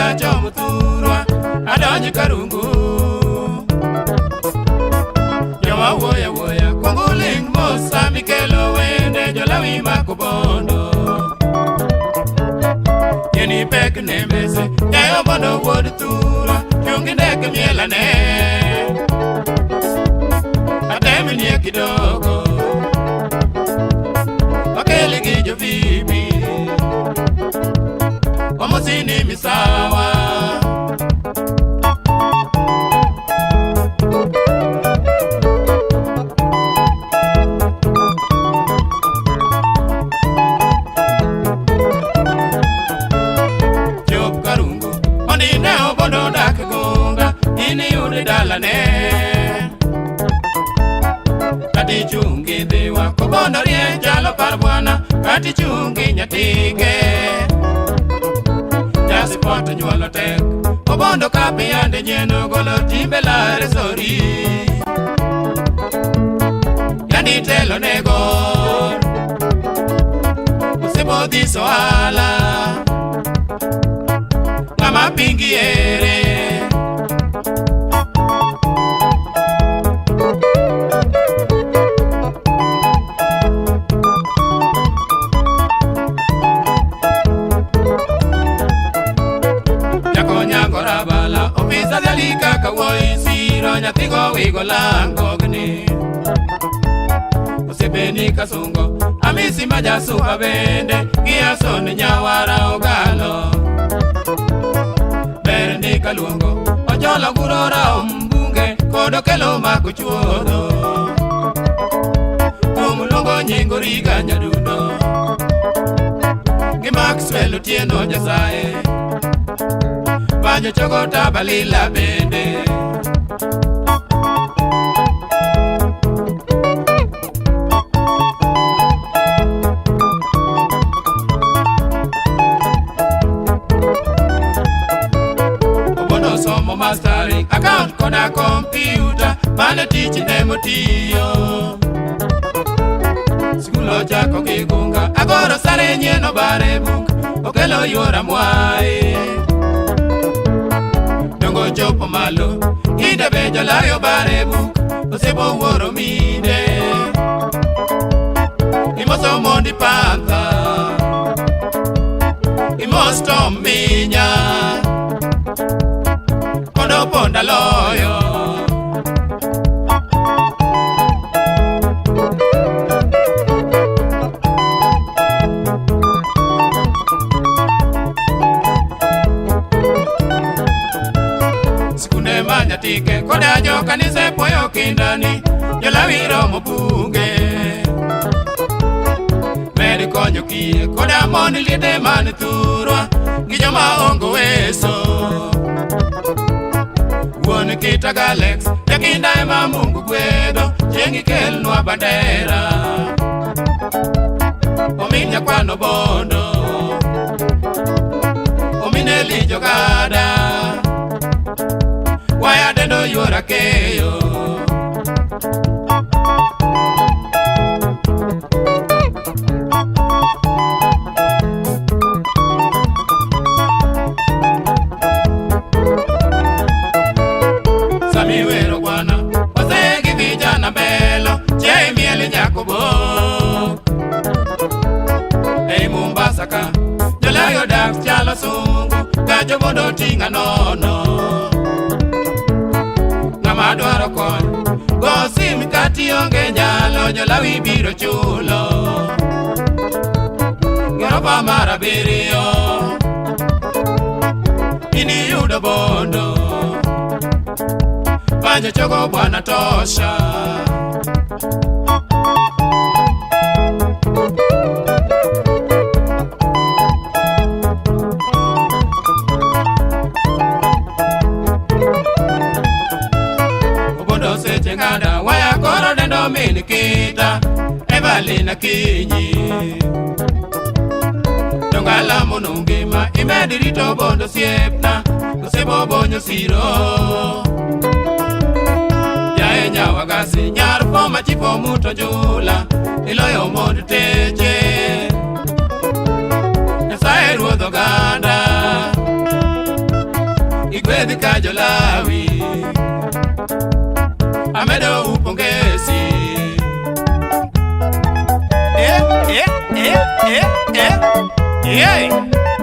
dala chomo thurwa adonj karungu. Joma wuoyo wuoya kuongo ling' mos sami kelo wende jolawi mako bondo. Yeni pek ne mese jayo bondo wuod thurwa chungi ndeke mielane. Ateminie kidogo wakeli gi jobibi wamosini misawa. Chop karungu mondo ine obondo dak gunga iniyud dalane. Kati chungi dhiwa kobondo rieny chalo par bwana kati chungi nyatike. Jasipot nyuolo tek obondo kapiyande nyien ogolo timbe lare sori. Yandi telo ne gor osebodhi ohala ng'ama pingi ere. Jakonyango rabala ofisa dhali kaka wuoyi siro nyathigo wigo langogni. Osebeni kasungo amisi majasupa bende gi ason nyawara ogalo. Ber ni kaluongo ocholo gurora ombunge kod okelo mako chuodho. Thum luongo nying Origa nyadundo gi Maxwell Otieno Nyasaye. Banjo chogo tabalila bende. Obondo somo mastering account koda computer mane tich ne motiyo. Sikul ochako gi gunga agoro sare nyien obare buk okelo yuora mwae. Dongo chopo malo inde be jolawi obare buk osebo wuoro mine. Imoso mondi pantha imos Tom minya kondo ponda loyo. Sikunde ma nyatike koda jo kanise puoyo kindani jolawi romo bunge. Med konyo kiye koda mon liete man thurwa gi joma onge weso. Wuon kita Galex jakinda ema Mungu gwedho chieng' ikelnwa bandera. Omin nyakwano bondo omin Eli jogada waya dendo yuora keyo. Sami wero bwana wazee gi vijana mbelo chieng' miel nyakobok. Ei Mombasa ka jolawi odak chalo sungu ka jobondo ting'a nono. Ng'ama dwaro kony go sim kati onge nyalo jolawi biro chulo. Gorofa mar abiriyo iniyudo bondo banjo chogo bwana tosha. Obondo seche ng'ada waya koro dendo min kita Evelyn Akinyi. Donga lamo no ngima imed rito bondo siepna osebo bonyo siro. Jae nyawagasi nyar foma chipo muto jula iloyo mond teche. Nyasaye ruodh oganda. Agwedhi ka jolawi. Amedo upongezi. Eh, eh, eh, eh, eh. Yeah.